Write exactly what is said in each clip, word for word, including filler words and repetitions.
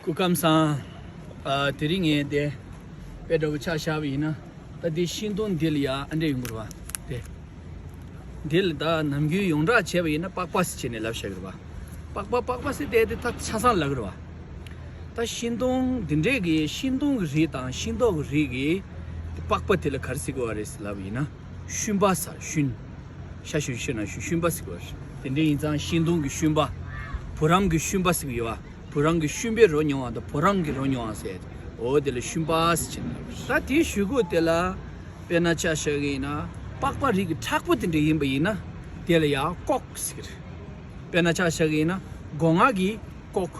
སྐུ་ཁམས་བཟང་། ཨ། དེ་རིང་ངས་དེ་དཔེ་འདྲ་བོ་ཆ་བཞག་པ་ཡིན་ན། ད་འདི་ཤིང་སྡོང་འདི་ལ་ཡ་ཨ་འདྲས་ཡོང་གི་རེད་བ། དེ་འདི་ལ་ད་ནམ་རྒྱུན་ཡོངས་གྲགས་བྱས་པ་ཡིན་ན་པགས་པ་ཟེར་བྱས་ནས་ལབ་བཞག་གི་རེད་བ། པགས་པ་པགས་པ་ཟེར་དེ་དེ་ད་ཆ་ཚང་ལབ་གི་རེད་བ། ད་ཤིང་སྡོང་འདི་འདྲས་ཀྱི་ཤིང་སྡོང་གི་རིགས་དང་ཤིང་ཏོག་གི་རིགས་ཀྱི་པགས་པ་དེ་ལ་ག་རེ་ཟེར་གི་ཡོད་རེད་ལབ་པ་ཡིན་ན། ཤུན་པ་ཟེར། ཤུན། ཤ་ཤུན་ཤུན་ན་ཤུན། ཤུན་པ་ཟེར་གི་ཡོད་རེད། དེ་འདྲས་ཡིན་ཙང་ཤིང་སྡོང་གི་ཤུན་པ། བུ་རམ་གྱི་ཤུན་པ་ཟེར་གི་ཡོད་བ། བུ་རམ་གྱི་ཤུན་པས་རོ་མྱོང་བ་དང་བུ་རམ་གྱིས་རོ་མྱོང་བ་ཟེར། འོ་དེ་ལ་ཤུན་པ་ཟེར་བྱས་ནས་ལབ་རེད། ད་དེའི་གཞུག་གུ་དེ་ལ་དཔེར་ན་ཆ་བཞག་གི་ཡིན་ན། པགས་པ་རིགས་ཀྱི་མཁྲེགས་པོ་དེ་འདྲ་ཡིན་པ་ཡིན་ན། དེ་ལ་ཡང་ལྐོག་ཟེར་གི་རེད། དཔེར་ན་ཆ་བཞག་གི་ཡིན་ན། སྒོ་ང་གི་ལྐོག་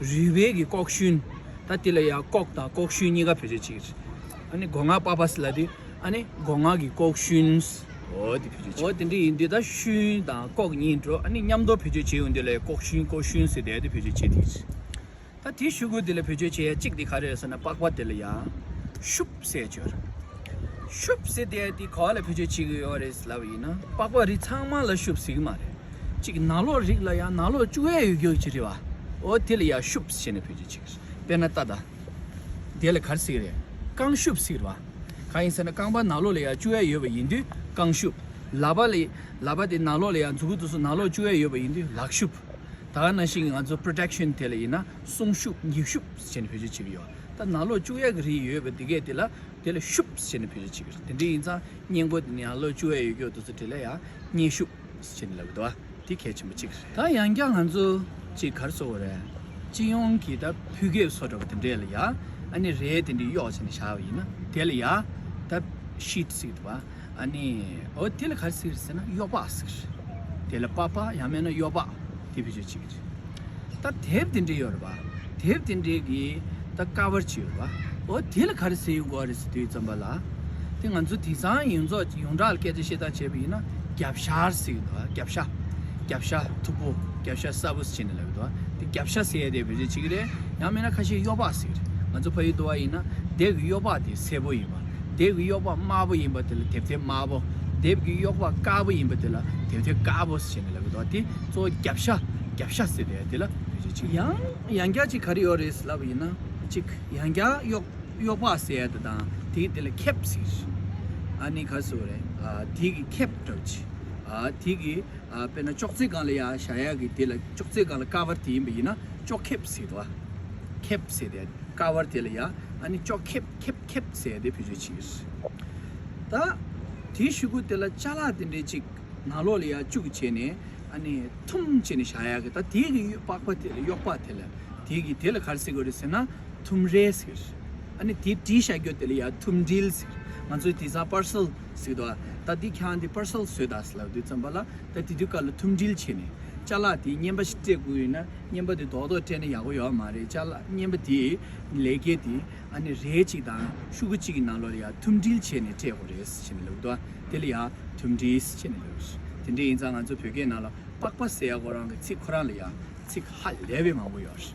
རུས་སྦལ་གྱི་ལྐོག་ཤུན། ད་དེ་ལ་ཡང་ལྐོག་དང་ལྐོག་ཤུན་གཉིས་ཀ་བེད་སྤྱོད་བྱེད་ཀྱི་རེད། ཨ་ནི་སྒོ་ང་པགས་པ་ཟེར་ལབ་དུས། ཨ་ནི་སྒོ་ང་གི་ལྐོག་ཤུན། འོ་དེ་བེད་སྤྱོད་བྱེད། འོ་དེ་འདྲ་ཡིན་དུས་ད་ཤུན་དང་ལྐོག་གཉིས་འགྲོ། ཨ་ནི་མཉམ་དུ་བེད་སྤྱོད་བྱེད་ཡོང་དུས་ལ་ལྐོག་ཤུན་ལྐོག་ཤུན་ཟེར་དེ་དེ་བེད་སྤྱོད་བྱེད་ཀྱི་རེད། ད་དེའི་གཞུག་གུ་དེ་ལ་བེད་སྤྱོད་བྱེད་ཡ་གཅིག་དེ་ག་རེ་རེད་ཟེར་ན། པགས་པ་དེ་ལ་ཡང་ཤུབ་ཟེར་ཡ་ཅིག་ཡོད་རེད། ཤུབ་ཟེར་དེ་དེ་ག་བ་ལ་བེད་སྤྱོད་བྱེད་ཀྱི་ཡོད་རེད་ལབ་པ་ཡིན་ན། པགས་པ་རིགས་ཚང་མ་ལ་ཤུབ་ཟེར་གི་མ་རེད། གཅིག་ནང་ལོགས་རིགས་ལ་ཡང་ནང་ལོགས་བཅུག་ཡ་ཡོད་རྒྱུ་ཅིག་རེད་བ། འོ་དེ་ལ་ཡང་ཤུབ་ཟེར་ནས་བེད་སྤྱོད་བྱེད་ཀྱི་རེད། དཔེར་ན་ལྟ་ད། དེ་ལ་ག་རེ་ཟེར་གི་རེད། རྐང་ཤུབ་ཟེར་གི་རེད་བ། གང་ཡིན་ཟེར་ན་རྐང་པ་ནང་ལོགས་ལ་ཡང་བཅུག་ཡ་ཡོད་པ་ཡིན་དུས་རྐང་ཤུབ། ལག་པ་ལ། ལག་པ་དེ་ནང་ལོགས་ལ་ཡང་མཛུབ་གུ་དེ་ཚོ་ནང་ལོགས་བཅུག་ཡ་ཡོད་པ་ཡིན་དུས་ལག་ཤུབ། ད་ག་ནང་བཞིན་གྱི་ང་ཚོ་པོ་རོ་ཊེག་ཤན་དེ་ལ་ཡིན་ན་སྲུང་ཤུབ་འགྱིག་ཤུབ་ཟེར་ནས་བེད་སྤྱོད་བྱེད་ཀྱི་ཡོད། ད་ནང་ལོགས་བཅུག་ཡ་གི་རིགས་ཡོད་པ་དེ་གས་དེ་ལ་དེ་ལ་ཤུབ་ཟེར་ནས་བེད་སྤྱོད་བྱེད་ཀྱི་རེད། དེ་འདྲ་ཡིན་ཙང་སྔས་མགོ་དེ་ནང་ལོགས་བཅུག་ཡ་ཡོད་རྒྱུ་དེ་ཚོ་དེ་ལ་ཡང་སྔས་ཤུབ་ཟེར་ནས་ལབ་ཀྱི་འདུག་བ། དེ་གལ་ཆེན་པོ་གཅིག་རེད། ད་ཡང་བསྐྱར་ང་ཚོ་གཅིག་ག་རེ་ཟེར་དགོས་རེད། སྤྱི་ཡོངས་ཀྱི་ད་ཕུད་རྒྱས་བཟོ་འདྲ་བ་དེ་འདྲས་ལ་ཡ། ཨ་ནི་རས་དེ་འདྲས་གཡོགས་བྱས་ནས་བཞག་པ་ཡིན་ན་དེ་ལ་ཡ་ད་ཤིཊ་ཟེར་གྱི་འདུག་བ། ཨ་ནི་འོ་དེ་ལ་ག་རེ་ཟེར་གྱི་རེད་ཟེར་ན་གཡོག་པགས་ཟེར་གྱི་རེད། དེ་ལ་པགས་པ་ཡང་མིན་ན་གཡོག་པགས་དེ་བེད་སྤྱོད་བྱེད་ཀྱི་རེད། ད་དེབ་དེ་འདྲས་ཡོད་རེད་པ། དེབ་དེ་འདྲས་ཀྱི་ད་ཀ་བར་ཅིག་ཡོད་རེད་པ། འོ་དེ་ལ་ག་རེ་ཟེར་དགོས་རེད་ཟེར་དུས་ཙམ་པ་ལ། དེ་ང་ཚོ་དེང་སང་ཡོངས་རྫོགས་ཡོངས་གྲགས་ལ་སྐད་ཆ་བཤད་སྟངས་བྱས་པ་ཡིན་ན་རྒྱབ་ཤར་ཟེར་གྱི་འདུག་བ། རྒྱབ་ཤ། རྒྱབ་ཤ་མཐུག་པོ། རྒྱབ་ཤ་སྲབ་པོ་ཟེར་ནས་ལབ་ཀྱི་འདུག་བ། དེ་རྒྱབ་ཤ་ཟེར་ཡ་དེ་བེད་སྤྱོད་བྱེད་ཀྱི་རེད། ཡང་མིན་ན་ཁ་ཤས་གཡོག་པགས་ཟེར་གྱི་རེད། ང་ཚོ་ཕ་ཡུལ་འདུག་བ་ཡིན་ན་དེབ་ཀྱི་གཡོག་པགས་དེ་སེར་པོ་ཡིན་པ། དེབ་ཀྱི་གཡོག་པགས་དམར་པོ་ཡིན་པ་དེ་ལ་དེབ་ཐེར་དམར་པོ། དེབ་ཀྱི་གཡོག་པགས་དཀར་པོ་ཡིན་པ་དེ་ལ་དེབ་ཐེར་དཀར་པོ་ཟེར་ནས་ལབ་ཀྱི་འདུག་བ། དེ་གཙོ་བོ་རྒྱབ་ཤ། རྒྱབ་ཤ་ཟེར་དེ་དེ་ལ་བེད་སྤྱོད་བྱེད་ཀྱི། ཡང་ཡང་བསྐྱར་ཅིག་ག་རེ་ཡོད་རེད་ལབ་པ་ཡིན་ན། གཅིག་ཡང་བསྐྱར་གཡོག་གཡོག་པགས་ཟེར་ཡ་དེ་དང་དེ་དེ་ལ་ཁེབས་ཟེར། ཨ་ནི་ག་རེ་ཟེར་དགོས་རེད། ཨ་དེ་གི་ཁེབས་འདྲ་བོ་ཅིག་ཨ་དེ་གི་ཨ་དཔེར་ན་ཅོག་ཙེ་སྒང་ལ་ཡ་བཞག་ཡ་གི་དེ་ལ་ཅོག་ཙེ་སྒང་ལ་ཀ་བར་དེ་ཡིན་པ་ཡིན་ན་ཅོག་ཁེབས་ཟེར་འདུག་བ། ཁེབས་ཟེར་དེ་ཀ་བར་དེ་ལ་ཡ། ཨ་ནི་ཅོག་ཁེབས་ཁེབས་ཁེབས་ཟེར་དེ་བེད་སྤྱོད་བྱེད་ཀྱི་རེད། ད་དེའི་གཞུག་གུ་དེ་ལ་ཅ་ལག་དེ་འདྲའི་ཅིག་ནང་ལོགས་ལ་ཡ་བཅུག་བྱས་ནས་ཨ་ནི་ཐུམ་བྱས་ནས་བཞག་ཡ་གི། ད་དེ་གི་པགས་པ་དེ་ལ་གཡོག་པགས་དེ་ལ་དེ་གི་དེ་ལ་ག་རེ་ཟེར་དགོས་རེད་ཟེར་ན་ཐུམ་རས་ཟེར། ཨ་ནི་དེ་བྲིས་བཞག་རྒྱུ་དེ་ལ་ཡ་ཐུམ་སྒྲིལ་ཟེར། ང་ཚོས་དེང་སང་པར་སེལ་ཟེར་གི་འདུག་བ། ད་དེ་ཁྱེད་རང་དེ་པར་སེལ་བཟོས་དང་ཟེར་ལབ་དུས་ཙམ་པ་ལ། ད་དེ་དུས་སྐབས་ལ་ཐུམ་སྒྲིལ་བྱས་ནས་ཅ་ལག་དེ་རྔན་པ་ཞིག་སྤྲད་དགོས་ཡོད་ན་རྔན་པ་དེ་རྡོག་རྡོག་སྤྲད་ན་ཡག་པོ་ཡོད་མ་རེད། ཅ་ལག་རྔན་པ་དེ་ལས་ཀའི་དེ་ཨ་ནི་རས་གཅིག་དང་ཤོག་གུ་གཅིག་གི་ནང་ལོགས་ལ་ཡ་ཐུམ་སྒྲིལ་བྱས་ནས་སྤྲད་དགོས་རེད་ཟེར་ནས་ལབ་འདུག་བ། དེ་ལ་ཡ་ཐུམ་སྒྲིལ་ཟེར་ནས་ལབ་རེད། དེ་འདྲ་ཡིན་ཙང་ང་ཚོ་བོད་སྐད་ནང་ལ་པགས་པ་ཟེར་ཡ་ཁོ་རང་གི་ཚིག་ཁོ་རང་ལ་ཡ་ཚིག་ཧ་ལས་པའི་མང་པོ་ཡོད་རེད།